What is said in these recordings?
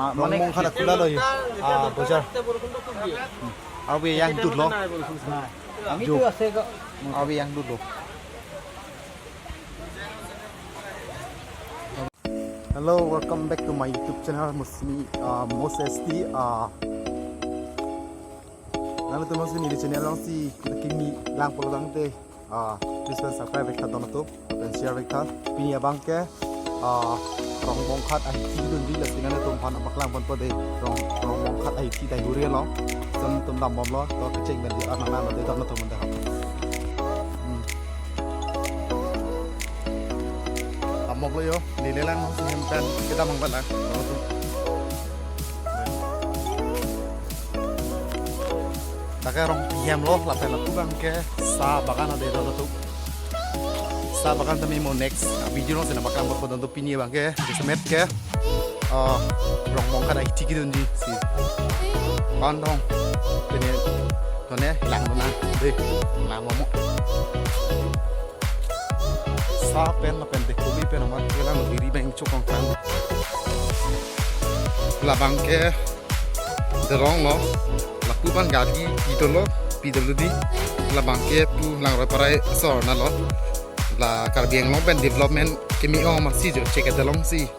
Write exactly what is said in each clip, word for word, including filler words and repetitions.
Rongmong khat akula lo yo. Ah, bojar. Arve yang dut lo. Jo. Arve yang dut lo. Hello, welcome back to my YouTube channel, Mosmi, uh, Mos S T. Uh, nangtum Mosmi channel alongsi kimi lang pulo tangte, uh, please subscribe vek tha don atum, pen share vek tha. Pini abang ke, uh, Rongmong khat ahithi dunji, lasi nangtum aphan paklang ponpo dei, Rong, Rongmong khat ahithi Daihuri along. Nangtum dambomlo, to kecheng pen di arnang nang de don atum unda. Hmm. Dambomlo yo, neli lang si hem pen kedam abang lang. Dak ke Rongpi hem lo, lapen lapu abang ke sa bagan ade lo tu. Sa bagan tame mo next video alongsi nangpaklang ponpo don atum. Pini abang ke, jasemet ke, ah, Rongmong khat ahithi kidunji si. Pandong. Pini, tone, lang dona. Dei, lang momo. Sa pen lapen de kobi pen amat kelang lo, biri beng chokong kan. Labang ke dolong lo, lapu abang gari pidolo, P W D. Labang ke pu Langroi Parai asor na lo. La Karbi Anglong pen development kimi ong masi jo chek dolong si.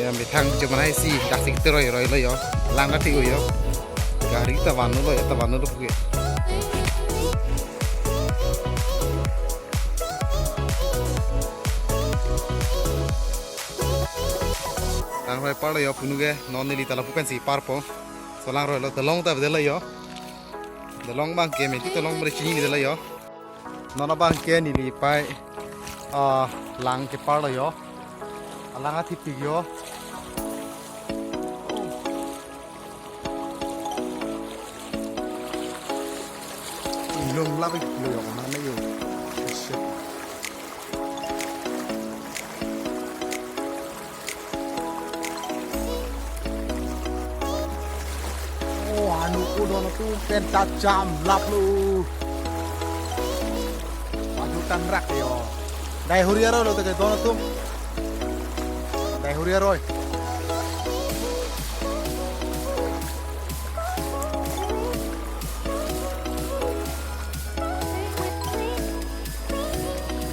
Ya, methang jo manai si, dak si teroi roi lo yo. Lang na thik yo. Gari ta vanu lo ya, ta vanu lo puke. Langroi parlo yo punu ke, non neli ta lapu pensi parpo. So langroi lo, dolong ta vedetlo yo. Dolong abang ke meti dolong beri chini vedetlo yo. Non abang ke neli pai, ah, lang keparlo yo. Alang athipik yo. Inglong lapik lo yo, mana yo. Shit. Oh, anu ko don atum pen ta cham lap lo. Paju tangrak yo. Daihuri aroi lo teke don atum. Daihuri aroi.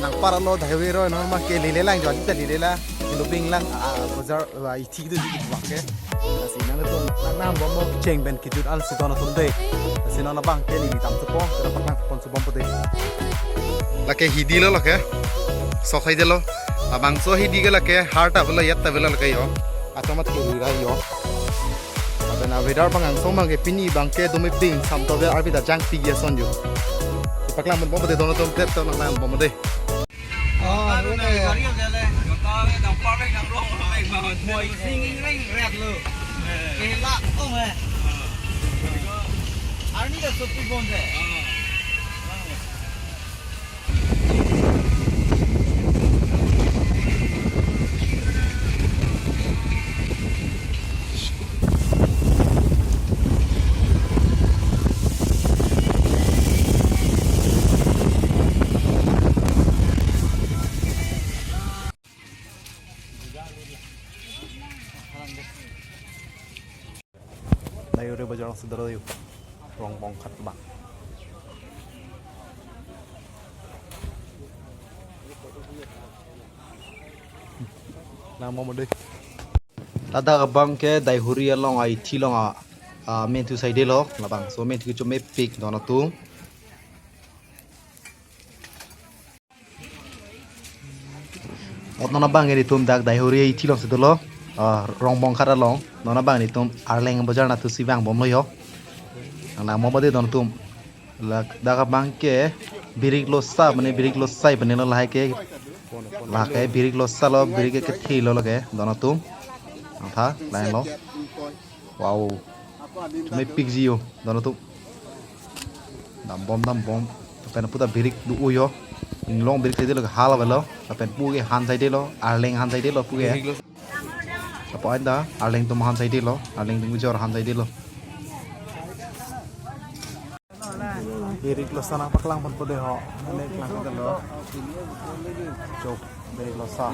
Nangparlo Daihuri aroi, non abang ke lele lang jo, ajita lele lang. Kilo ping lang, ah, bojar, ah, ithi kidunji abang ke. Lasi nangtum, nang, nangbomlo cheng pen kejut alsi don atum dei. Lasi non abang ke neli tam supo, kena paklang pon subompo dei. Lake hidi lo lake. Sok hai delo. Labangso hidi ke lake, har ta velo, yat ta velo lake yo. Atum amat ke rui rai yo. Lapen a weather abang angsong abang ke pini abang ke dome ping, sam to be arvi ta jangpi ason jo. Paklang ponpo dei don atum, tep to nang lang bompo dei. Oh, okay. Army ta sopi bomde. Daihuri bojar alongsi dolo yo. Rongmong khat abang. Nang mo mode. Ladak abang ke Daihuri along a ithi along a, a menthu saidelo, labangso menthu chomepik don atum. Ot non abang ke nelitum dak Daihuri ithi alongsi dolo, ah, Rongmong khat along, non abang nelitum Arleng bojar nathusi vangbomlo yo. Nang mo mode don atum. Ladak abang ke birik losa, mane birik losai pene lo lahai ke. Lahai ke birik losa lo, birik ke kethi lo lake don atum. Nangtha, lain lo. Wow. Chomepikji yo, don atum. Dambom, dambom. Lapen puta birik do-o yo. Inglong birik saidelo, hal avelo. Lapen puke han saidelo, Arleng han saidelo puke. Birik lo. Lapu-an ta, Arleng atum han saidelo, Arleng atum kejor han saidelo. Birik losa nangpaklang ponpo dei ho. Ane klang delo. Chok, birik losa.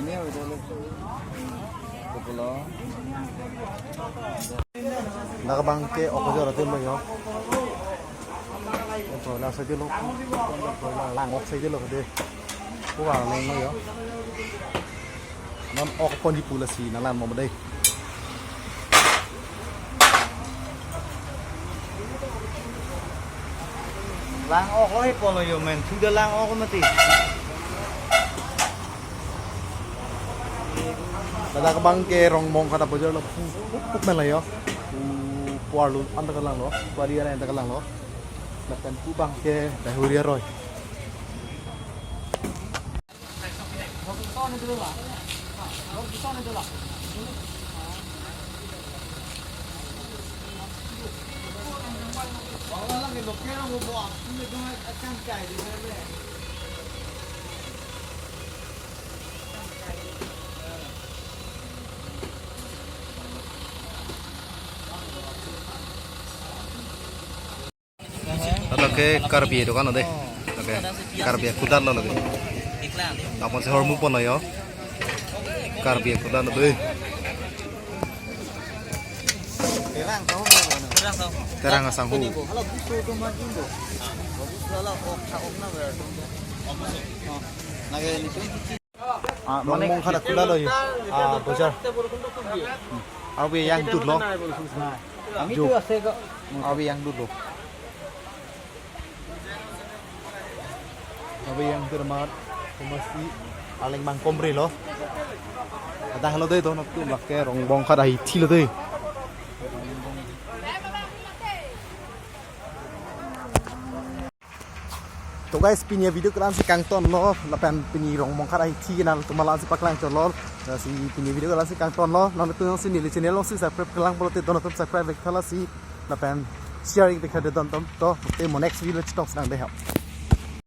Dak abang ke ok jor atum lo yo. Broiler saidelo. Broiler lang ok saidelo de. Puka lang lo yo. Non ok ponji pu lasi nanglangbom dei. Lang ok lo he pon lo yo men. Sudah lang ok mati. Ladak abang ke Rongbongkhat abojar lo pu, pu, pu men lo yo. Pu, pu arlo anta kelang lo, pu ari anta kelang lo. Lapen pu abang ke Dahuri aroi. Lake Karbi dokan lo dei. Lake Karbi akudat lo lake. Apot si hormu pon lo yo. Karbi akudat lo dei. Terang asang hu. Ah, Rongbongkhat akudat lo yo. Ah, bojar. Hmm. Arve yang dut lo. Ami jo. Tu ase ko. Arve yang dut lo. Arve yang dut amat. Komasi aling bang komre lo. Adang lo dei, dono tu lake Rongbongkhat ahithi lo dei. To guys, pini video ke la-an si kangton lo, lapen pini Rongbongkhat ahithi nangtum aphan la-an si paklang chot lo, lasi pini video ke la-an si kangton lo, nangtum si neli channel along si subscribe klemkle pulote dono atum subscribe vek tha lasi, lapen sharing vek tha dei dono atum, to, te mo next video chitok sinang dei ho.